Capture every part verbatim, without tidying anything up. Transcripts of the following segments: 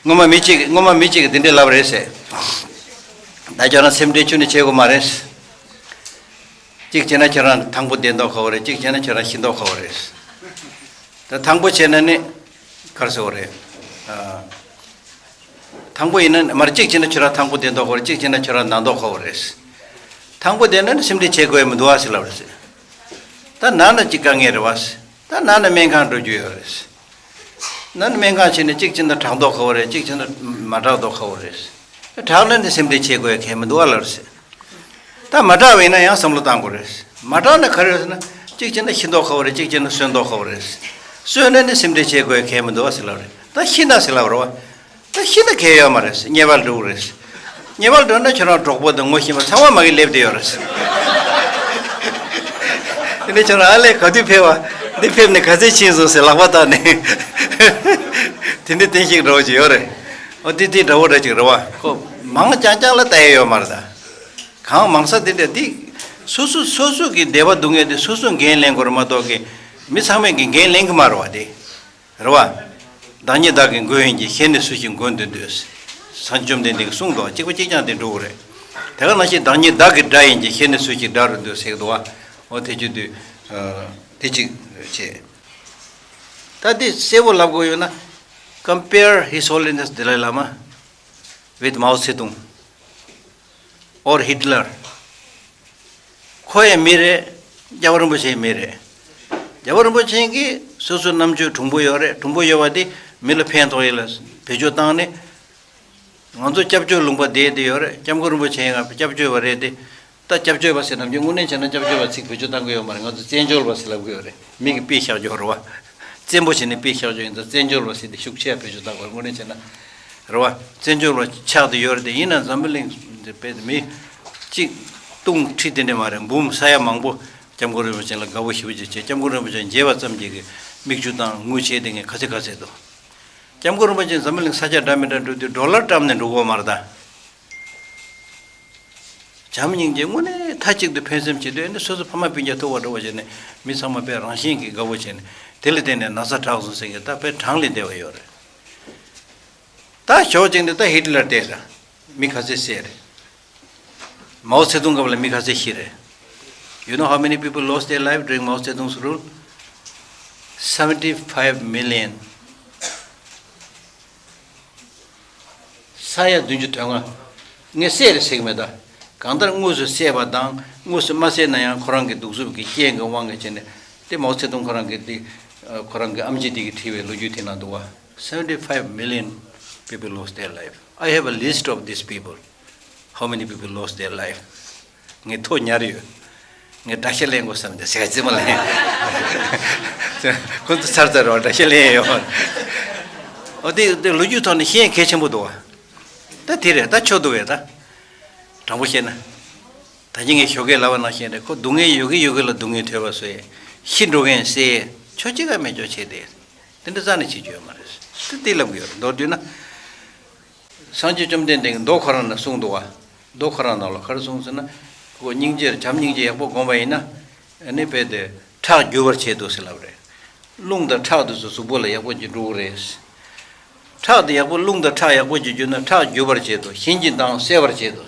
སྔོན་མ་མི་གཅིག་སྔོན་མ་མི་གཅིག་གིས་འདི་འདྲས་ལབ་རེད་ཟེར། ད་ཁྱོད་རང་སེམས་ཁྲལ་ཁྱོན་ནས་བྱེད་དགོས་མ་རེད། གཅིག་བྱས་ན་ཁྱོད་རང་ཐང་པོ་བསྡད་མདོག་ཁ་པོ་རེད། གཅིག་བྱས་ན་ཁྱོད་རང་ཤི་མདོག་ཁ་པོ་རེད། ད་ཐང་པོ་བྱས་ན་ནི་ག་རེ་ཟེར་དགོས་རེད། ཨ། ཐང་པོ་ཡིན་ན་མར་གཅིག་བྱས་ན་ཁྱོད་རང་ཐང་པོ་བསྡད་མདོག་ཁ་པོ་རེད། གཅིག་བྱས་ན་ཁྱོད་རང་ན་མདོག་ཁ་པོ་རེད། ཐང་པོ་བསྡད་ན་ནི་སེམས་ཁྲལ་བྱེད་དགོས་ཡ་མི་འདུག་ཨ་ཟེར་ལབ་རེད་ཟེར། ད་ན་ན་གཅིག་དཀའ་ངལ་རེད་བ་ཟེར། ད་ན་ན་སྨན་ཁང་འགྲོ་རྒྱུ་ཡོད་རེད་ཟེར། ན་ནི་སྨན་ཁང་ཕྱིན་ནས་གཅིག་བྱས་ན་དྲག་མདོག་ཁ་པོ་རེད། གཅིག་བྱས་ན་མ་དྲག་མདོག་ཁ་པོ་རེད། དྲག་ན་ནི་སེམས་ཁྲལ་བྱེད་དགོས་ཡ་གང་ཡང་མི་འདུག་ཨ་ལབ་རེད་ཟེར། ད་མ་དྲག་པ་ཡིན་ན་ཡང་བསམ་བློ་བཏང་དགོས་རེད། མ་དྲག་ན་ག་རེ་ཡོད་ཟེར་ན། གཅིག་བྱས་ན་ཤི་མདོག་ཁ་པོ་རེད། གཅིག་བྱས་ན་གསོན་མདོག་ཁ་པོ་རེད། གསོན་ན་ནི་སེམས་ཁྲལ་བྱེད་དགོས་ཡ་གང་ཡང་མི་འདུག་ཟེར་ལབ་རེད། ད་ཤི་ན་ཟེར་ལབ་རེད་བ། ད་ཤི་ན་གང་ཡང་ཡོད་མ་རེད། དམྱལ་བར་འགྲོ་གི་རེད། དམྱལ་བར་འགྲོ་ན་ཁྱོད་རང་གྲོགས་པོ་དང་ངོ་ཤེས་པ་ཚང་མ་མ་གི་སླེབས་བསྡད་ཡོད་རེད། དེ་ནས་ཁྱོད་རང་ཨ་ལས་ག་དུས་ཕེབས་བ། འདི་ཕེབས་ནས་ག་ཚོད་ཕྱིན་སོང་ཟེར་ལག་པ་བརྡབས་ནས། དེ་འདྲ་བསྟན་བཤིག་འདྲ་བོ་ཅིག་ཡོད་རེད། ཨོ་དེ་དེ་འདྲ་བོ་འདྲ་ཅིག་རེད་བ། ཁོ་མང་རྐྱང་རྐྱང་ལ་ལྟ་ཡ་ཡོད་མ་རེད་ད། གང་མང་ས་དེ་འདྲ་དེ། སོ་སོ་སོ་སོ་གི་བདེ་བ་སྡུག་བསྔལ་དེ་སོ་སོས་འགན་ལེན་དགོས་རེད་མ་གཏོགས་ཀྱི། མི་ཚང་མས་ཀྱི་འགན་ལེན་གི་མ་རེད་བ་དེ། རེད་བ། བདག་ཉིད་བདག་གི་མགོན་ཡིན་གྱི། གཞན་ནི་སུ་ཞིག་མགོན་དུ་འདོད། སངས་རྒྱས་བཅོམ་ལྡན་འདས་ཀྱིས་གསུངས་འདུག་གཅིག་པ་གཅིག་རྐྱང་དེ་འགྲོ་གི་རེད། དེ་ག་ནང་བཞིན་བདག་ཉིད་བདག་གི་དགྲ་ཡིན་གྱི། གཞན་ནི་སུ་ཞིག་དགྲ་རུ་འདོད་ཟེར་གི་འདུག་བ། འོ་དེ་བྱེད་དུས། ཨ། དེ་གཅིག་བྱས། ད་དེ་གསལ་པོ་ལབ་དགོས་ཡོད་ན། Compare His Holiness Dalai Lama with Mao Zedong or Hitler. ཁོ་ཡང་མི་རེད། རྒྱལ་བ་རིན་པོ་ཆེ་ཡང་མི་རེད། རྒྱལ་བ་རིན་པོ་ཆེ་གིས་སོ་སོའི་རྣམ་དཔྱོད་གྲུང་པོ་ཡོད་རེད། གྲུང་པོ་ཡོད་པ་དེ་མི་ལ་ཕན་ཐོགས་ཡས་ལ་བེད་སྤྱོད་བཏང་ནས། ང་ཚོ་སྐྱབས་བཅོལ་ལུང་པ་བསྡད་དེ་ཡོད་རེད། སྐྱབས་མགོན་རིན་པོ་ཆེ་ཡང་སྐྱབས་བཅོལ་བ་རེད་དེ། ད་སྐྱབས་བཅོལ་བ་ཟེར་ནམ་རྒྱུན་དངོས་གནས་བྱས་ན་སྐྱབས་བཅོལ་བ་ཚིག་བེད་སྤྱོད་བཏང་གི་ཡོད་མ་རེད། ང་ཚོ་བཙན་བྱོལ་བ་ཟེར་ལབ་གི་ཡོད་རེད། མི་གིས་དཔེ་བཞག་རྒྱུ་རེད་བ། བཙན་པོ་བྱས་ནས་དཔེ་བཞག་རྒྱུ་ཡིན་ཙང་བཙན་བྱོལ་བ་ཟེར་དེ་ཤུགས་ཆེ་བ་བེད་སྤྱོད་བཏང་དགོས་རེད། དངོས་གནས་བྱས་ན། རེད་བ། བཙན་བྱོལ་བ་ཆགས་བསྡད་ཡོད་རེད་དེ། ཡིན་ན་འཛམ་བུ་གླིང་འདི་དཔེ་མི་གཅིག་སྟོང་ཁྲི་དེ་འདྲ་མ་རེད། འབུམ་ས་ཡ་མང་པོ་སྐྱབས་མགོན་རིན་པོ་ཆེ་ལ་དགའ་པོ་ཞེ་པོ་ཅིག་བྱས། སྐྱབས་མགོན་རིན་པོ་ཆེ་མཇལ་བ་ཙམ་གྱིས་ཀྱི་མིག་ཆུ་དང་རྔུལ་ཆད་དེ་ངས་ག་ཚོད་ག་ཚོད་འདུག་སྐྱབས་མགོན་རིན་པོ་ཆེ་འཛམ་བུ་གླིང་ས་ཆ་འདྲ་མི་འདྲ་འགྲོ་དུས་ཌོ་ལར་བཀྲམ་ནས་འགྲོ་གི་ཡོད་མ་རེད་ད། བྱམས་སྙིང་རྗེ་དངོས་གནས་མཐའ་གཅིག་ཏུ་ཕན་སེམས་བྱེད་དུས། ཨ་ནི་སོ་སོ་ཕ་མ་སྤུན་ཀྱག་ཐུག་པ་འདྲ་བོ་བྱས་ནས་མི་ཚང་མ་དཔེ་རང་བཞིན་གྱིས་དགའ་པོ་བྱས་ནས། དེ་ལ་བརྟེན་ནས་ན་ཚ་དྲག་སོང་ཟེར་མཁན་ད་དཔེ་གྲངས་ལས་འདས་པ་ཡོད་རེད། ད་ཞོགས་ཀྱང་ནས་ད་ཧིཊ་ལར་བལྟས་ད། མི་ག་ཚོད་བསད་རེད། མའོ་ཙེ་ཏུང་སྐབས་ལ་མི་ག་ཚོད་ཤི་རེད། You know how many people lost their life during Mao Zedong's rule? Seventy-five million. ས་ཡ་བདུན་ཅུ་དོན་ལྔ། ངས་བསད་རེད་ཟེར་གི་མེད་ད། གང་ལྟར་དངོས་སུ་བསད་པ་དང་དངོས་སུ་མ་བསད་ན་ཡང་ཁོ་རང་གི་གདུག་རྩུབ་ཀྱི་རྐྱེན་གྱི་དབང་གིས་བྱས་ནས། དེ་མའོ་ཙེ་ཏུང་ཁོ་རང་གི་དེ། ཁོ་རང་གི་ཨམ་ཆི་དེ་གིས་བྲིས་པའི་ལོ་རྒྱུས་དེ་ནང་འདུག་བ། Seventy-five million people lost their life. I have a list of these people. How many people lost their life? ངས་ཐོ་ཉར་ཡོད། ངས་དགྲ་ཤ་ལེན་དགོས་བསམ་སྟེ་ཟས་རྩེད་མོ་ལེན། ཁོ་ཚོ་ཚར་ཚར་རོ་དགྲ་ཤ་ལེན་ཡོད། ཨོ་དེ་དེ་ལོ་རྒྱུས་ཐོག་ནས་ཤེས་ཡས་གལ་ཆེན་པོ་འདུག་བ། ད་དེ་རེད། ད་ཆོག་འདུག་བས་ད། དྲང་པོ་བཤད་ན། ད་གིན་ངས་ཞོགས་ཀས་ལབ་པ་ནང་བཞིན་རེད། ཁོ་སྡུག་བསྔལ་ཡོད་གི་ཡོད་གི་ལ་སྡུག་བསྔལ་ཐོས་པ་བཟོས། ཤི་འགྲོ་མཁན་བསད། ཆོག་ཅི་ག་མེད་ཆོག་བྱས་ཏེ། དེ་འདྲ་རྩ་ནས་བྱེད་རྒྱུ་ཡོད་མ་རེད། དེ་དེ་ལབ་གི་ཡོད་རེད། མདོར་བསྡུས་ན། སངས་རྒྱས་བཅོམ་ལྡན་འདས་ཀྱིས་མདོ་ཁོ་རང་ན་གསུངས་འདུག་བ། མདོ་ཁོ་རང་ནང་ལ་ག་རེ་གསུངས་ཟེར་ན། ཁོ་སྙིང་རྗེ་བྱམས་སྙིང་རྗེ་ཡག་པོ་སྒོམ་པ་ཡིན་ན། ཨ་ནི་རྦད་དེ་ཁྲག་རྒྱུ་བར་བྱེད་དོ་ཟེར་ལབ་རེད། རླུང་དང་ཁྲག་དེ་ཚོ་གཟུགས་པོ་ལ་ཡག་པོ་ཅིག་འགྲོ་གི་རེད། ཁྲག་དེ་ཡག་པོ་རླུང་དང་ཁྲག་ཡག་པོ་ཅིག་རྒྱུ་ན་ཁྲག་རྒྱུ་བར་བྱེད་དོ། གཞན་གྱི་མདངས་གསལ་བར་བྱེད་དོ།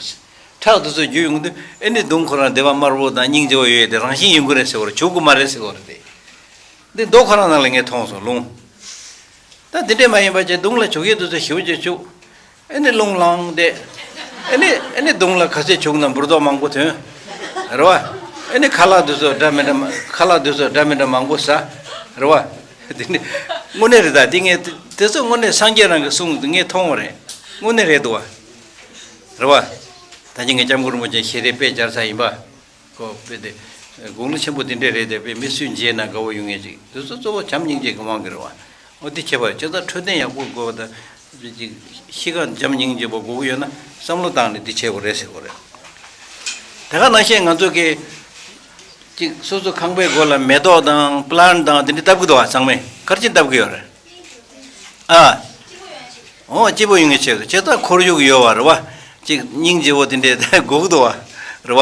ཁྲག་དེ་ཚོ་རྒྱུ་ཡོང་དུས་ཨ་ནི་མདུང་ཁོ་རང་སྡེ་པ་དམར་པོ་དང་སྙིང་རྗེ་བོ་ཡོད་དེ་རང་བཞིན་ཡོང་གི་རེད་ཟེར་བ་རེད། བྱུག་གི་མ་རེད་ཟེར་བ་རེད་དེ། འདི་མདོ་ཁོ་རང་ནང་ལ་ངས་མཐོང་སོང་རླུང་། ད་འདི་འདྲས་མ་ཡིན་པ་བྱས་མདུང་ལ་བྱུག་ཡས་དེ་ཚོ་ཞེ་པོ་ཅིག་བྱུག་ཨ་ནི་རླུང་ལངས་ཏེ། ཨ་ནི་ཨ་ནི་མདུང་ལ་ག་ཚད་བྱུག་ན་འབུར་རྡོག་མང་པོ་ཐོན། རེད་བ། ཨ་ནི་ཁ་ལག་དེ་ཚོ་འདྲ་མི་འདྲ་མ་ཁ་ལག་དེ་ཚོ་འདྲ་མི་འདྲ་མང་པོ་ཟ། རེད་བ། དེ་ནི་དངོས་གནས་རེད་ད། དེ་ངས་དེ་ཚོ་དངོས་གནས་སངས་རྒྱས་རང་གིས་གསུངས་ངས་མཐོང་བ་རེད། དངོས་གནས་རེད་འདུག་བ། རེད་བ། ད་ཅི་ངས་སྐྱབས་མགོན་རིན་པོ་ཆེ་ཞལ་རས་དཔེ་སྦྱར་ས་ཡིན་པ། ཁོ་དཔེ་དེ། དགུང་ལོ་ཆེན་པོ་དེ་འདྲས་རེད་དེ། དཔེ་མི་སུས་མཇལ་ན་དགའ་བོ་ཡོང་ངེས་ཅིག་དེ་ཚོ་གཙོ་བོ་བྱམས་སྙིང་རྗེ་གི་དབང་གིས་རེད་བ། འོ་དེ་ཁྱད་པར་ཅི་ལྟར་འཕྲོད་བསྟེན་ཡག་པོ་དགོས་པ་དང་། ཅིག་གཤིས་ཀ་བྱམས་སྙིང་རྗེ་པོ་དགོས་ཀྱི་ཡོད་ན་བསམ་བློ་བཏང་ནས་འདི་བྱེད་དགོས་རེད་ཟེར་དགོས་རེད། དེ་ག་ནང་བཞིན་ང་ཚོ་གི་ཅིག་སོ་སོ་ཁང་པའི་སྒོ་ལ་མེ་ཏོག་དང་པ་ལན་དང་དེ་འདྲ་བཏབ་གི་འདུག་བ། ཚང་མས་ག་རེ་བྱས་བཏབ་གི་ཡོད་རེད། ཨ། འོ་སྐྱིད་པོ་ཡོང་ངེས་ཆེད་དུ་ཇི་ལྟར་ཁོར་ཡུག་ཡོད་བ་རེད་བ། ཅིག་སྙིང་རྗེ་བོ་དེ་འདྲས་དགོས་ཀྱི་འདུག་བ། རེད་བ།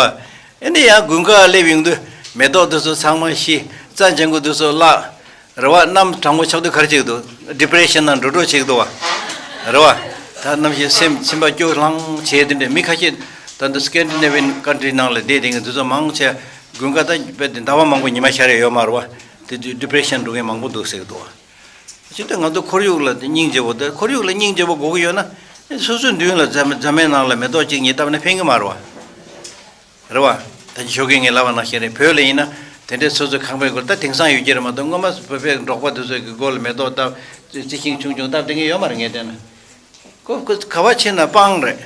ཨ་ནི་ཡང་དགུན་ཁ་སླེབས་ཡོང་དུས་མེ་ཏོག་དེ་ཚོ་ཚང་མ་ཤི། རྩྭ་ལྗང་གུ་དེ་ཚོ་བརླག་རེད་བ། གནམ་གྲང་མོ་ཆགས་དུས་ག་རེ་བྱེད་ཀྱི་འདུག་ཌི་པི་རེ་ཤན་ནང་འགྲོ་འགྲོ་བྱེད་ཀྱི་འདུག་བ། རེད་བ། ད་ནམ་ཞིག་སེམས་སེམས་པ་སྐྱོ་ལྷང་བྱས་དེ་འདྲ་མི་ཁ་ཤས་ད་འདི་Scandinavian country ནང་ལ་བསྡད་དེ་ངས་འདི་ཚོ་མང་ཆེ་དགུན་ཁ་ད་དཔེ་དེ་ཟླ་བ་མང་པོ་ཉི་མ་ཤར་ཡ་ཡོད་མ་རེད་བ། དེ་དུས་depression འགྲོ་མཁན་མང་པོ་འདུག་ཟེར་གི་འདུག་བ། ཅི་སྟེ་ང་ཚོ་ཁོར་ཡུག་ལ་སྙིང་རྗེ་པོ་དེ་ཁོར་ཡུག་ལ་སྙིང་རྗེ་པོ་དགོས་ཀྱི་ཡོད་ན་སོ་སོའི་མདུན་ལ་རྫ་མ་རྫ་མའི་ནང་ལ་མེ་ཏོག་གཅིག་གཉིས་བཏབ་ན་ཕན་གི་མ་རེད་བ། རེད་བ། ད་ཅི་ཞོགས་ཀས་ངས་ལབ་པ་ནང་བཞིན་རེད། བོད་ལ་ཡིན་ན་དེ་འདྲའི་སོ་སོའི་ཁང་པའི་སྒོ་ད་དེང་སང་ཡོད་ཀྱི་རེད་མ་གཏོགས་སྔོན་མ་བོད་པའི་འབྲོག་པ་དེ་ཚོ་གི་སྒོ་ལ་མེ་ཏོག་བཏབ་རྩི་ཤིང་ཆུང་ཆུང་བཏབ་བསྡད་མཁན་ཡོད་མ་རེད་ངས་བལྟས་ན། ཁོ་ཁོ་ག་བ་ཕྱིན་ན་སྤང་རེད།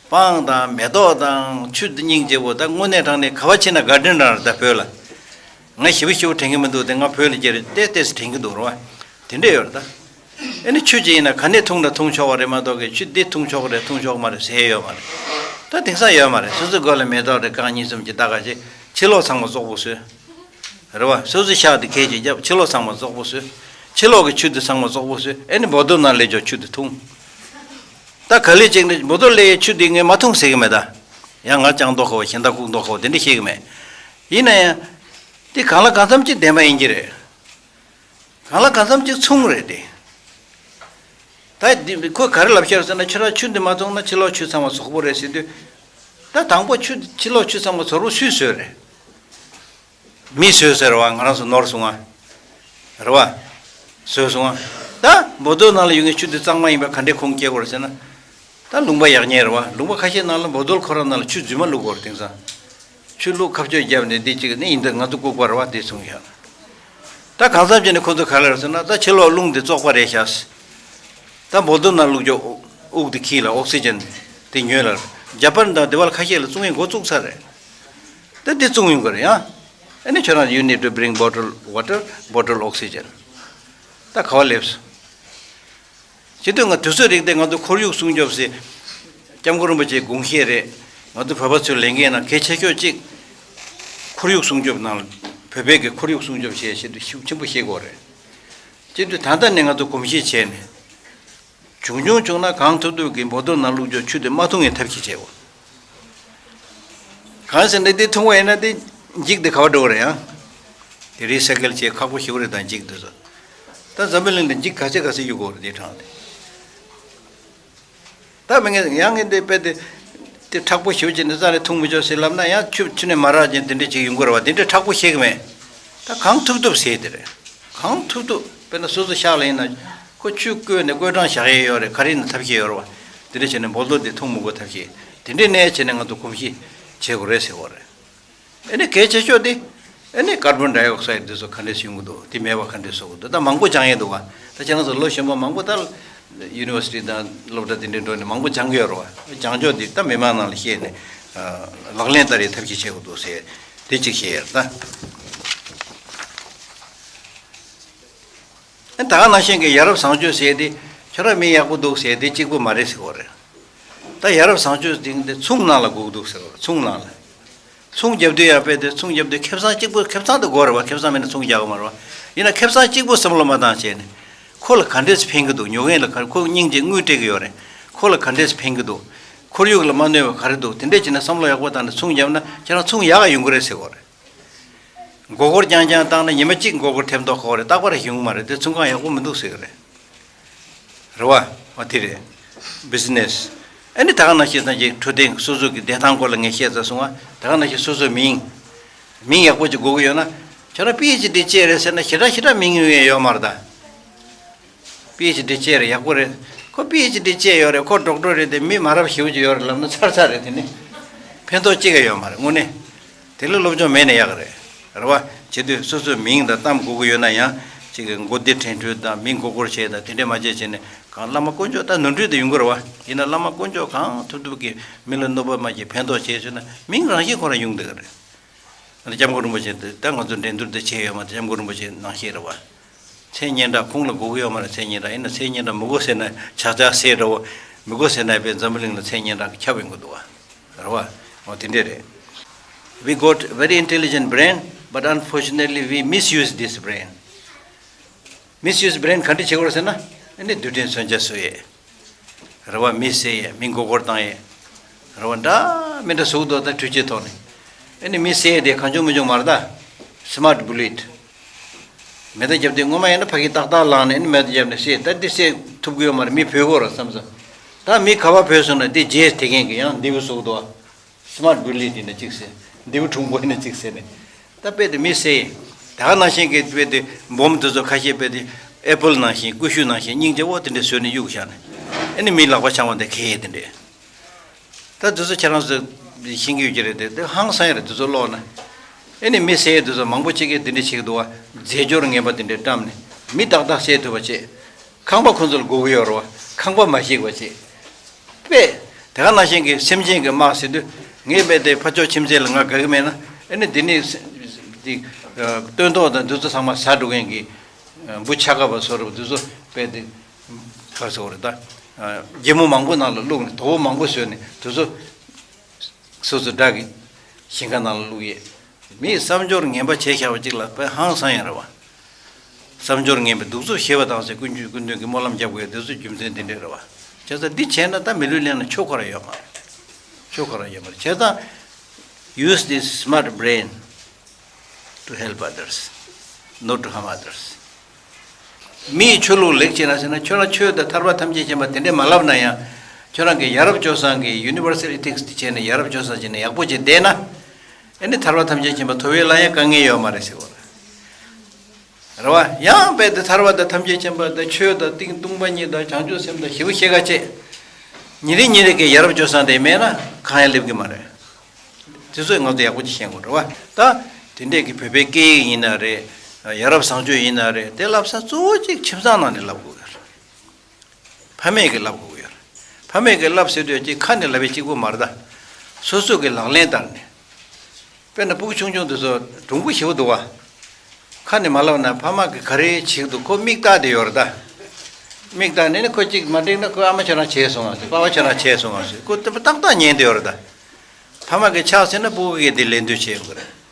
སྤང་དང་མེ་ཏོག་དང་ཆུ་སྙིང་རྗེ་པོ་ད་དངོས་གནས་དྲང་གནས་ག་བ་ཕྱིན་ན་gardener རེད་ད་བོད་ལ། ང་ཞེ་པོ་ཞེ་པོ་དྲན་གི་མི་འདུག་དེ་ང་བོད་ལ་སྐྱེས་རེད་ཏེ་ཏེས་དྲན་གི་འདུག་རེད་བ། དེ་འདྲས་ཡོད་རེད་ད། ཨེ་ནི་ཆུ་ཅིག་ཡིན་ན་ག་ནས་འཐུང་ན་འཐུང་ཆོག་པ་རེད་མ་གཏོགས་གི་ཆུ་འདི་འཐུང་ཆོག་གི་རེད་འཐུང་ཆོག་གི་མ་རེད་ཟེར་ཡོད་མ་རེད། ད་དེང་སང་ཡོད་མ་རེད། སོ་སོའི་སྒོ་ལ་མེ་ཏོག་དེ་རྐང་གཉིས་གསུམ་གྱི་ད་ག་ཅིག་ཕྱི་ལོགས་ཚང་མ་བཙོག་པོ་བཟོས། རེད་བ། སོ་སོའི་ཤག་དེ་ཁལ་གཅིག་བརྒྱབ་ཕྱི་ལོགས་ཚང་མ་བཙོག་པོ་བཟོས། ཕྱི་ལོགས་ཀྱི་ཆུ་དེ་ཚང་མ་བཙོག་པོ་བཟོས་ཨེ་ནི་བོ་ཏོལ་ནང་སླེབས་ཆོག་ཆུ་དེ་འཐུང་། ད་ག་ལེ་ཅིག་ནི་བོ་ཏོལ་སླེབས་ཆུ་དེ་ངས་མ་འཐུང་ཟེར་གི་མེད་ད། ཡང་ང་ལྕང་མདོག་ཁ་བོ་གཞན་དག་ཁུག་མདོག་ཁ་བོ་དེ་འདྲ་བཤད་གི་མེད། ཡིན་ན་ཡང་། དེ་གང་ལ་གང་འཚམ་ཅིག་བདེན་པ་ཡིན་གྱི་རེད། གང་ལ་གང་འཚམ་ཅིག་མཚུངས་རེད་དེ། ད་འདི་ཁོས་ག་རེ་ལབ་ཤར་ཟེར་ན་ཁྱོད་རང་ཆུ་འདི་མ་འཐུང་ན་ཕྱི་ལོགས་ཆུ་ཚང་མ་བཙོག་པོ་རེད་ཟེར་དུས། ད་དང་པོ་ཆུ་ཕྱི་ལོགས་ཆུ་ཚང་མ་བཙོག་པོ་སུས་བཟོས་རེད། མིས་བཟོས་ཟེར་བ་ང་རང་ཚོ་ནོར་སོང་ང་། རེད་བ། བཟོས་སོང་ང་། ད་བོ་ཏོལ་ནང་ལ་ཡོད་མཁན་ཆུ་འདི་གཙང་མ་ཡིན་པ་ག་འདྲས་ཁུངས་སྐྱེལ་དགོས་རེད་ཟེར་ན། ད་ལུང་པ་ཡག་ཉེས་རེད་བ། ལུང་པ་ཁ་ཤས་ནང་ལ་བོ་ཏོལ་ཁོ་རང་ནང་ལ་ཆུ་རྫུན་མ་བླུགས་དགོས་རེད་དེང་སང་། ཆུ་བླུགས་ཁ་གཅོད་བརྒྱབ་ནས་འདི་གཅིག་ནི་ཡིན་ད་ང་ཚོ་ལྐུགས་པ་རེད་བ་འདི་གསུངས་ཤག་ད་གང་འཚམ་བྱས་ནས་ཁོ་ཚོ་ག་ལ་རེད་ཟེར་ན་ད་ཕྱི་ལོགས་རླུང་འདི་བཙོག་པ་རེད་ཤག་ད་བོ་ཏོལ་ནང་བླུགས་རྒྱུ་དབུགས་འདི་འཁྱིལ་ལ་ཨོག་སི་ཇན་འདི་ཉོས་ལ། ཇ་པན་དང་དེ་བ་ལ་ཁ་ཤས་ལ་བཙོང་ཡིན་འགོ་བཙུགས་ཚར་རེད། ད་འདི་བཙོང་ཡོང་གི་རེད་ཡང་། ཨ་ནི་ཁྱོད་རང་you need to bring bottle water, bottle oxygen. ད་ག་བ་སླེབས་སོང་། ཇི་སྟོན་ང་དུས་ཚོད་རིག་སྟེ་ང་ཚོ་ཁོར་ཡུག་སྲུང་སྐྱོབ་ཟེར། སྐྱབས་མགོན་རིན་པོ་ཆེའི་དགོངས་བཞེད་རེད། ང་ཚོ་བོད་པ་ཚོའི་ལས་འགན་ནང་གལ་ཆེ་ཤོས་གཅིག་ཁོར་ཡུག་སྲུང་སྐྱོབ་ནང་ལ་བོད་པའི་གི་ཁོར་ཡུག་སྲུང་སྐྱོབ་བྱེད་ཞེས་དུ་ཤུགས་ཆེན་པོ་བྱེད་དགོས་རེད། སྤྱི་འཐུས་ད་ལྟ་ནས་ང་ཚོ་གོམས་གཤིས་བྱས་ནས། བྱུང་བྱུང་བྱུང་ན་གང་ཐུབ་ཐུབ་ཀྱིས་བོ་ཏོལ་ནང་བླུགས་རྒྱུ་ཆུ་དེ་མ་འཐུང་བའི་ཐབས་ཤེས་བྱེད་དགོས། གང་ཟེར་ན་དེ་འཐུང་བ་ཡིན་ན་དེ་འགྱིག་དེ་ག་བ་འགྲོ་གི་རེད་ཡང་། དེ་རི་སའི་ཀལ་བྱེད་ཁག་པོ་ཞིག་རེད་དང་འགྱིག་དེ་ཚོ། ད་འཛམ་བུ་གླིང་ལ་འགྱིག་ག་ཚད་ག་ཚད་གཡུག་དགོས་རེད་དེ་གྲངས་དེ། ད་མི་ངན་ཡང་ངན་དེ་དཔེ་དེ། དེ་མཁྲེགས་པོ་ཞིག་བྱས་ནས་རྩ་ནས་འཐུང་མི་ཆོག་ཟེར་ལབ་ན་ཡང་ཆུ་ཆུ་ནས་མ་རག་ཅིང་དེ་འདྲ་ཅིག་ཡོང་གི་རེད་བ་དེ་འདྲ་མཁྲེགས་པོ་ཞིག་མེད། ད་གང་ཐུབ་ཐུབ་ཟེར་དེ་རེད། གང་ཐུབ་ཐུབ་དཔེར་ན་སོ་སོ་ཤག་ལ་ཡིན་ན། ཁོ་ཆུ་བསྐོལ་ནས་བསྐོལ་གྲང་བཞག་ཡས་ཡོད་རེད་ག་རེ་ཡིན་ན་ཐབས་ཤེས་ཡོད་རེད་བ། དེ་འདྲ་བྱས་ནས་བོ་ཏོལ་དེ་འཐུང་མི་དགོས་ཐབས་ཤེས། དེ་འདྲའི་གནས་བྱས་ནས་ང་ཚོ་གོམས་གཤིས་བྱེད་དགོས་རེད་ཟེར་བ་རེད། ཨེ་ནི་གལ་ཆེ་ཤོས་དེ། ཨེ་ནི་ཀར་བོན་ཌའི་ཨོག་སའིཌ་འདི་ཚོ་ག་འདྲས་ཡོང་གི་འདུག་དེ་མེད་པ་ག་འདྲས་བཟོ་གི་འདུག་ད་མང་པོ་སྦྱང་ཡས་འདུག་ག་ད་ཁྱེད་རང་ཚོ་ལོ་གཞོན་པ་མང་པོ་ད། ཡུ་ནི་ཝར་སི་ཊི་དང་སློབ་གྲྭ་དེ་འདྲའི་འགྲོ་ནས་མང་པོ་སྦྱང་གི་ཡོད་རེད་བ། སྦྱང་ཕྱོགས་འདི་ད་མི་མང་ནང་ལ་བཤད་ནས། ལག་ལེན་བསྟར་ཡས་ཐབས་ཤེས་བྱེད་དགོས་འདུག་ཟེར། དེ་གཅིག་བཤད་ཡས་རེད་ད། ད་ག་ནང་བཞིན་གྱི་ཡ་རབས་བཟང་སྤྱོད་ཟེར་དེ་ཁྱོད་རང་མི་ཡག་པོ་འདུག་ཟེར་དེ་གཅིག་པུ་མ་རེད་ཟེར་བ་རེད། ད་ཡ་རབས་བཟང་སྤྱོད་དེ་འདི་ཚོང་ནང་ལ་དགོས་འདུག་ཟེར་བ་རེད་ཚོང་ནང་ལ། ཚོང་རྒྱབ་དུས་ཡང་དཔེ་དེ་ཚོང་རྒྱབ་དུས་ཁེ་བཟང་གཅིག་པུ་ཁེ་བཟང་དེ་དགོས་རེད་བ་ཁེ་བཟང་མེད་ན་ཚོང་རྒྱག་གི་མ་རེད་བ། ཡིན་ན་ཁེ་བཟང་གཅིག་པུ་བསམ་བློ་མ་བཏང་བྱས་ནས་ཁོ་ལ་ག་འདྲས་ཕན་གི་འདུག་ཉོ་མཁན་ལ་ག་ཁོ་སྙིང་རྗེ་དངུལ་སྤྲད་གི་ཡོད་རེད། ཁོ་ལ་ག་འདྲས་ཕན་གི་འདུག་ཁོར་ཡུག་ལ་མ་གནོད་པ་ག་རེ་འདུག་དེ་འདྲས་བྱས་ན་བསམ་བློ་ཡག་པོ་བཏང་ནས་ཚོང་རྒྱབ་ན་ཁྱེད་རང་ཚོང་ཡག་ག་ཡོང་གི་རེད་ཟེར་གི་རེད། མགོ་སྐོར་རྐྱང་རྐྱང་བཏང་ན་ཉི་མ་གཅིག་མགོ་སྐོར་ཐེབས་མདོག་ཁ་པོ་རེད་རྟག་པར་ཡོང་གི་མ་རེད་དེ་ཚོང་ཁང་ཡག་པོ་མི་འདུག་ཟེར་གི་རེད། རེད་བ། འོ་དེ་རེད། བི་ཛི་ནེ་སི། ཨ་ནི་ད་ག་ནང་བཞིན་ཙང་གི་འཕྲོད་བསྟེན་སོ་སོ་གི་བདེ་ཐང་སྐོར་ལ་ངས་བཤད་ཚར་སོང་ང་། ད་ག་ནང་བཞིན་སོ་སོའི་མིང་། མིང་ཡག་པོ་ཅིག་དགོས་ཀྱི་ཡོད་ན། ཁྱོད་རང་པི་ཨེཆ་ཌི་བྱས་རེད་ཟེར་ན་ཞེ་དྲག་ཞེ་དྲག་མིང་ཡོད་ཡོད་མ་རེད་ད། པི་ཨེཆ་ཌི་བྱས་རེད་ཡག་པོ་རེད། ཁོ་པི་ཨེཆ་ཌི་བྱས་ཡོད་རེད་ཁོ་ཌོག་ཊར་རེད་དེ་མི་མ་རབས་ཞེ་པོ་ཅིག་ཡོད་རེད་ལབ་ན་ཚར་ཚར་རེད་དེ་ནི། ཕན་ཐོགས་ཅི་ག་ཡོད་མ་རེད་དངོས་གནས། དེ་ལ་སློབ་སྦྱོང་མེད་ན་ཡག་གི་རེད། རེད་བ། བྱེད་དུས་སོ་སོའི་མིང་དང་གཏམ་དགོས་ཀྱི་ཡོད་ན་ཡང་ཅིག་གི་མགོ་བདེ་དྲན་འཕྲུལ་དང་མིང་མགོ་སྐོར་བྱས་དང་དེ་འདྲས་མ་བྱས་བྱས་ནས་གང་བླ་མ་དཀོན་མཆོག་ད་ནོར་འཁྲུལ་དེ་ཡོང་གི་རེད་བ། ཡིན་ན་བླ་མ་དཀོན་མཆོག་གང་ཐུབ་ཐུབ་ཀྱིས་མི་ལ་གནོད་པ་མ་བྱེད་ཕན་ཐོགས་བྱས་བྱས་ན་མིང་རང་བཞིན་ཁོ་རང་ཡོང་བསྡད་ཀྱི་རེད། ཨ་ནི་སྐྱབས་མགོན་རིན་པོ་ཆེ་འདི་ད་ང་ཚོ་འགྲན་བསྡུར་འདི་བྱས་ཡོད་མ་རེད་སྐྱབས་མགོན་རིན་པོ་ཆེ་ནང་བཞིན་རེད་བ། མཚན་སྙན་གྲགས་ཁོང་ལ་དགོས་ཀྱི་ཡོད་མ་རེད་མཚན་སྙན་གྲགས་ཡིན་ན་མཚན་སྙན་གྲགས་མི་དགོས་ཟེར་ན་ཆག་ཆག་ཟེར་འདྲ་བོ་མི་དགོས་ཟེར་ན་དཔེ་འཛམ་བུ་གླིང་ལ་མཚན་སྙན་གྲགས་ཁྱབ་ཡོང་གི་འདུག་བ། རེད་བ། འོ་དེ་འདྲས་རེད། We got very intelligent brain, but unfortunately we misuse this brain. Misuse brain ག་འདྲ་བྱེད་དགོས་རེད་ཟེར་ན། ཨ་ནི་རྡུལ་ཕྲན་མཚོན་ཆ་བཟོ་ཡས། རེད་བ་མི་བསད་ཡས་མི་མགོ་སྐོར་བཏང་ཡས། རེད་བ་འདྲ་མི་འདྲ་བཟོ་གི་འདུག་ད་འཕྲུལ་ཆས་ཐོག་ནས། ཨ་ནི་མི་བསད་ཡས་དེ་གང་བྱུང་མི་བྱུང་མ་རེད་ད། Smart bullet། མེ་མདའ་བརྒྱབ་དུས་སྔོན་མ་ཡིན་ན་ཕ་གི་ཏག་ཏག་ལངས་ནས་ཨ་ནི་མེ་མདའ་བརྒྱབ་ནས་བསད། ད་འདི་བསད་ཐུབ་ཀྱི་ཡོད་མ་རེད། མི་བུད་ཀྱི་ཡོད་རེད་བསམ་ཙང་། ད་མི་ག་པར་བུད་སོང་ན་འདི་རྗེས་དེད་མཁན་གྱི་ཡང་འདི་གི་བཟོ་གི་འདུག་བ། སི་མཱར་ཊི་བུ་ལེ་ཊི་ཡིན་ན་གཅིག་བསད། འདི་གི་གྲུང་པོ་ཡིན་ན་གཅིག་བསད་ནས། ད་དཔེ་དེ་མི་བསད་ཡིན། ད་ག་ནང་བཞིན་གྱི་དཔེ་དེ་སྦོམ་དེ་ཚོ་ཁ་ཤས་དཔེ་དེ་ཨེ་པལ་ནང་བཞིན་ཀུ་ཤུ་ནང་བཞིན་སྙིང་རྗེ་བོ་དེ་འདྲ་བཟོས་ནས་གཡུག་བཞག་ནས་ཨ་ནི་མི་ལག་པ་འཆང་བ་དེ་གས་དེ་འདྲས། ད་དེ་ཚོ་ཁྱེད་རང་ཚོ་ཤེས་ཀྱི་ཡོད་ཀྱི་རེད་དེ། དེ་ཧང་སང་ཡ་རེད། དེ་ཚོ་ཀློག་ན། ཨེ་ནི་མི་ཟེར་དེ་ཚོ་མང་པོ་ཅིག་གིས་དེ་འདྲ་བྱེད་ཀྱི་འདུག་བ། རྫས་སྦྱོར་ངན་པ་དེ་འདྲ་བཀྲམ་ནས་མི་ཏག་ཏག་བསད་ཐུབ་པ་བྱེད། ཁང་པ་ཁོ་ཚོ་ལ་དགོས་ཀྱི་ཡོད་རེད་བ། ཁང་པ་མ་ཞིག་པ་བྱེད། དཔེ། དེ་ག་ནང་བཞིན་གྱི་སེམས་ཅན་གྱི་དམག་ཟེར་དུས་ངས་དཔེ་དེ་ཕར་ཕྱོགས་ཁྱིམ་མཚེས་ལ་ང་དགའ་གི་མེད་ན། ཨེ་ནི་དེ་ནི་དེ་སྟོན་ཐོག་དང་དེ་ཚོ་ཚང་མ་ཟ་འགྲོ་མཁན་གྱི་འབུ་ཆ་ག་པ་བཟོ་འདྲ་པོ་དེ་ཚོ་དཔེ་དེ། ག་རེ་ཟེར་དགོས་རེད་ད། སྒྱེ་མོ་མང་པོ་ནང་ལ་བླུགས་ནས་དོ་པོ་མང་པོ་བཟོས་ནས་དེ་ཚོ་སོ་སོ་དགྲ་གི་ཞིང་ཁ་ནང་ལ་བླུགས་ཡས། མིས་བསམ་སྦྱོར་ངན་པ་བྱས་བཞག་པ་ཅིག་ལ་དཔེ་ཧང་སང་ཡ་རེད་བ། བསམ་སྦྱོར་ངན་པའི་གདུག་རྩུབ་ཞི་བ་དང་ཟེར་ཀུན་སྤྱོད་ཀུན་འདུན་གྱི་སྨོན་ལམ་རྒྱབ་དགོས་དེ་ཚོ་རྒྱུ་མཚན་དེ་འདྲས་རེད་བ། བྱས་ཙང་འདི་བྱས་ན་ད་མི་ལུས་ལེན་ན་ཆོ་ག་ར་ཡོད་མ་རེད། ཆོ་ག་ར་ཡོད་མ་རེད། བྱས་ཙང་use this smart brain to help others, not to harm others. མིའི་ཆོས་ལུགས་ལེགས་བྱས་ན་ཟེར་ན། ཁྱོད་རང་ཆོས་དང་ཐར་པ་ཐམས་ཅད་མཁྱེན་པ་དེ་འདྲས་མ་ལབ་ན་ཡང་། ཁྱོད་རང་གིས་ཡ་རབས་སྤྱོད་བཟང་གི་ཡུ་ནི་བར་སལ་ཨི་ཐིག་སི་དེ་བྱས་ནས་ཡ་རབས་སྤྱོད་བཟང་བྱས་ནས་ཡག་པོ་བྱས་བསྡད་ན། ཨེ་ནི་ཐར་པ་ཐམས་ཅད་མཁྱེན་པ་ཐོབ་ཡས་ལ་ཡང་དཀའ་ངལ་ཡོད་མ་རེད་ཟེར་བ་རེད། རེད་བ། ཡང་རྦད་དེ་ཐར་པ་དང་ཐམས་ཅད་མཁྱེན་པ་དང་ཆོས་དང་སྟེང་སྟོང་པ་ཉིད་དང་བྱང་ཆུབ་སེམས་དང་ཞེ་པོ་ཤེས་ཁ་ཆེ། ཉིན་རེ་ཉིན་རེ་གི་ཡ་རབས་སྤྱོད་བཟང་དེ་མེད་ན་གང་ཡང་སླེབས་ཀྱི་མ་རེད། དེ་ཚོས་ང་ཚོ་ཡག་པོ་ཅིག་ཤེས་དགོས་རེད་བ། ད་དེ་འདྲས་ཀྱི་བོད་པའི་སྐད་ཡིག་ཡིན་ན་རེད། ཡ་རབས་བཟང་སྤྱོད་ཡིན་ན་རེད། དེ་བསླབ་ས་གཙོ་བོ་གཅིག་ཁྱིམ་ཚང་ནང་ནས་བསླབ་དགོས་ཀྱི་རེད། ཕ་མས་ཀྱིས་བསླབ་དགོས་ཀྱི་ཡོད་རེད། ཕ་མས་ཀྱིས་བསླབ་ཟེར་དུས་ཅིག་ཁ་ནས་ལབ་པའི་གཅིག་པོ་མ་རེད་ད། སོ་སོ་གི་ལག་ལེན་བསྟར་ནས། དཔེར་ན་སྤུ་གུ་ཆུང་ཆུང་དེ་ཚོ་གྲུང་པོ་ཞེ་པོ་འདུག་བ། ཁ་ནས་མ་ལབ་ན་ཕ་མ་གིས་ག་རེ་བྱེད་ཀྱི་འདུག་ཁོ་མིག་ལྟ་བསྡད་ཡོད་རེད་ད། མིག་ལྟ་ནས་ནི་ཁོ་གཅིག་མ་འགྲིག་ན་ཁོ་ཨ་མ་ཁྱོད་རང་བྱས་སོང་ང་ཟེར། པ་ཕ་ཁྱོད་རང་བྱས་སོང་ང་ཟེར། ཁོ་ཏག་ཏག་ཉན་བསྡད་ཡོད་རེད་ད། ཕ་མ་གིས་ཕྱག་འཚལ་ན་སྤུ་གུ་གིས་དེ་ལད་ཟློས་བྱེད་ཡོང་གི་རེད།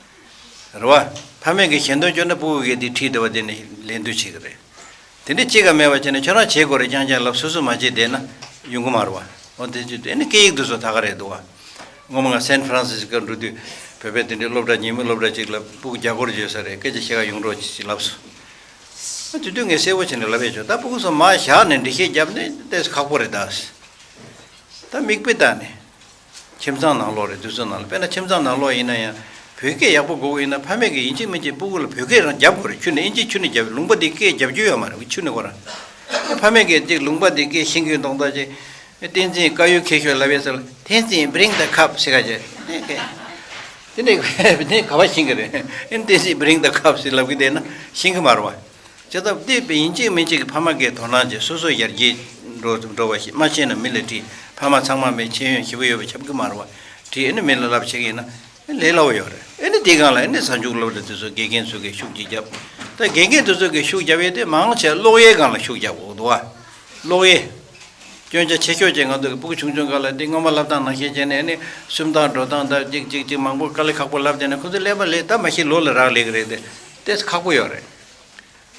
རེད་བ། ཕ་མས་ཀྱིས་ཞལ་འདོན་བསྐྱོན་ན་སྤུ་གུ་གིས་དེ་ཁྲིད་བསྡད་པ་དེ་ནི་ལད་ཟློས་བྱེད་ཀྱི་རེད། དེ་འདྲ་གཅིག་ཀ་མེད་པ་བྱས་ནས་ཁྱོད་རང་བྱེད་དགོས་རེད་རྐྱང་རྐྱང་ལབ་སོ་སོ་མ་བྱེད་བསྡད་ན་ཡོང་གི་མ་རེད་བ། འོ་དེ་ཅི་ཨ་ནི་སྐད་ཡིག་དེ་ཚོ་ད་ག་རེད་འདུག་བ། སྔོན་མ་ང་སན་ཧྥ་རན་སི་སི་ཀོ་འགྲོ་དུས་བོད་པའི་དེ་འདྲའི་སློབ་གྲྭ་ཉིན་མོའི་སློབ་གྲྭ་གཅིག་ལ་སྤུ་གུ་རྒྱ་སྒོར་བརྗོད་ས་རེད། སྐད་ཆ་བཤད་ག་ཡོང་རོགས་ཅིག་ལབ་སོང་། ཨ་དེ་དུས་ངས་གསལ་པོ་བྱས་ནས་ལབ་ཡས་བྱུང་། ད་སྤུ་གུ་ཚོ་མར་བཞག་ནས་འགྲེལ་བཤད་བརྒྱབ་ནས་ཏོག་ཙམ་ཁག་པོ་རེད་ད། ད་མིག་དཔེ་ལྟ་ནས། ཁྱིམ་ཚང་ནང་ལོགས་རེད། དུས་ཚོད་ནང་ལ་དཔེར་ན་ཁྱིམ་ཚང་ནང་ལོགས་ཡིན་ན་ཡང་བོད་སྐད་ཡག་པོ་དགོས་ཀྱི་ཡིན་ན་ཕ་མས་ཀྱིས་ཡིན་གཅིག་མིན་གཅིག་སྤུ་གུ་ལ་བོད་སྐད་རང་རྒྱབ་དགོས་རེད། ཁྱོན་ནས་ཨིན་ཇི་ཁྱོན་ནས་རྒྱབ། ལུང་པ་འདི་སྐད་རྒྱབ་རྒྱུ་ཡོད་མ་རེད་ཁྱོན་ནས་ཁོ་རང་། ཕ་མས་ཀྱིས་ཅིག་ལུང་པ་འདི་སྐད་ཤེས་ཀྱི་ཡོད་མདོག་མདོག་ཅིག་བསྟན་འཛིན་དཀར་ཡོལ་ཁྱད་ཤོས་ལབ་ཡས་ཟེར་ལ། བསྟན་འཛིན་bring the cup ཟེར་ག་བྱས། དེ་ནས་དེ་ནས་ག་པར་ཤེས་ཀྱི་རེད། བསྟན་འཛིན་bring the cup ཟེར་ལབ་ཀྱི་བསྡད་ན་ཤེས་ཀྱི་མ་རེད་བ། བྱས་ཙང་འདི་དཔེ་ཡིན་གཅིག་མིན་གཅིག་གི་ཕ་མ་གིས་དོ་སྣང་བྱས་སོ་སོ་ཡར་རྒྱས་འགྲོ་འགྲོ་བ་ཞིག་མ་ཤེས་ན་མི་ལ་དྲིས། ཕ་མ་ཚང་མ་མེད་ཤེས་ཡོན་ཞེ་པོ་ཡོད་པ་ཁྱབ་ཀྱི་མ་རེད་བ། དྲིས་ཨ་ནི་མི་ལ་ལབ་བྱེད་ཀྱི་ཡིན་ན་ལས་སླ་བོ་ཡོད་རེད། ཨ་ནི་དེའི་སྒང་ལ་ཨ་ནི་གཟའ་མཇུག་སློབ་གྲྭ་དེ་ཚོ་དགེ་རྒན་ཚོ་གིས་ཤུགས་ཅིག་བརྒྱབ། ད་དགེ་རྒན་དེ་ཚོ་གིས་ཤུགས་བརྒྱབ་ཡས་དེ་མང་ཆེ་ཀློག་ཡས་སྒང་ལ་ཤུགས་བརྒྱབ་དགོས་འདུག་བ། ཀློག་ཡས། སྐྱོན་ཆ་ཆེ་ཤོས་ཅིག་ང་ཚོ་གི་སྤུ་གུ་ཆུང་ཆུང་སྒང་ལ་འདི་སྔོན་མ་སློབ་སྟངས་ནང་བཞིན་བྱས་ནས་ཨ་ནི་སུམ་རྟགས་འགྲོ་སྟངས་དང་ཅིག་ཅིག་ཅིག་མང་པོ་དཀའ་ལས་ཁག་པོ་ལབ་བསྡད་ན་ཁོ་ཚོ་ཀླད་པ་ལས་ད་མ་གཞི་ལོ་ལ་རག་ལས་ཀྱི་རེད་དེ། དེ་ཁག་པོ་ཡོད་རེད།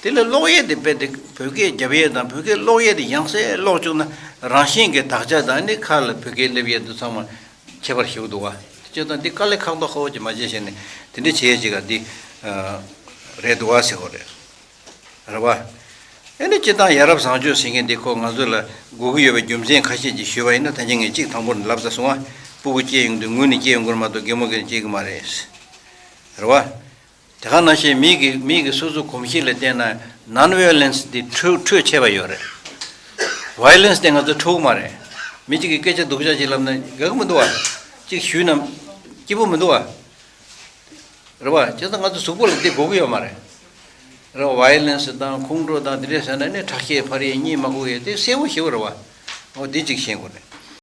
དེ་ལས་ཀློག་ཡས་དེ་དཔེ་དེ་བོད་སྐད་རྒྱབ་ཡས་དང་བོད་སྐད་ཀློག་ཡས་དེ་ཡང་སེ་ཀློག་བཅུག་ན་རང་བཞིན་གྱི་དག་ཆ་དང་ནི་ཁ་ལ་བོད་སྐད་སླེབས་ཡས་དེ་ཚང་མ་ཁྱད་པར་ཞེ་པོ་འདུག་བ། སྤྱིར་བཏང་འདི་དཀའ་ལས་ཁག་པོ་ཁག་པོ་ཅིག་མ་བྱས་བྱས་ནས་དེ་འདྲ་བྱས་ཡས་ཅིག་ག་འདི་རེད་འདུག་བ་ཟེར་གོ་རེད། རེད་བ། ཨེ་ནི་སྤྱིར་བཏང་ཡ་རབས་བཟང་སྤྱོད་ཟེར་མཁན་འདི་ཁོ་ང་ཚོ་ལ་དགོས་ཀྱི་ཡོད་པའི་རྒྱུ་མཚན་ཁ་ཤས་ཅིག་ཞུས་པ་ཡིན་ན། ད་གིན་ངས་གཅིག་དང་པོ་ནས་ལབ་ཚར་སོང་བ། སྤུ་གུ་སྐྱེས་ཡོང་དུས་ངུས་ནས་སྐྱེས་ཡོང་གི་རེད་མ་གཏོགས་གད་མོ་གིས་སྐྱེ་གི་མ་རེད། རེད་བ། དེ་ག་ནང་བཞིན་མིག་གི་མིག་གི་སོ་སོ་གོམས་གཤིས་ལ་བལྟས་ན་non violence འདི་འཕྲོད་འཕྲོད་ཆེ་བ་ཡོད་རེད། Violence དེ་ང་ཚོ་འཕྲོད་གི་མ་རེད། མི་གཅིག་གིས་སྐད་ཆ་སྡུག་ཅག་ཅིག་ལབ་ན་དགའ་གི་མི་འདུག་བ། གཅིག་ཞུས་ན་སྐྱིད་པོ་མི་འདུག་བ། རེད་བ། བྱས་ཙང་ང་ཚོ་གཟུགས་པོ་ལ་འདི་དགོས་ཀྱི་ཡོད་མ་རེད། རེད་བ། Violence དང་ཁོང་ཁྲོ་དང་འདི་འདྲས་ཟེར་ན་ནི་ཁྲག་ཤེད་འཕར་ཡས་གཉིད་མ་ཁུག་ཡས་དེ་གསལ་པོ་ཞེ་པོ་རེད་བ། འོ་འདི་གཅིག་ཤེས་དགོས་རེད།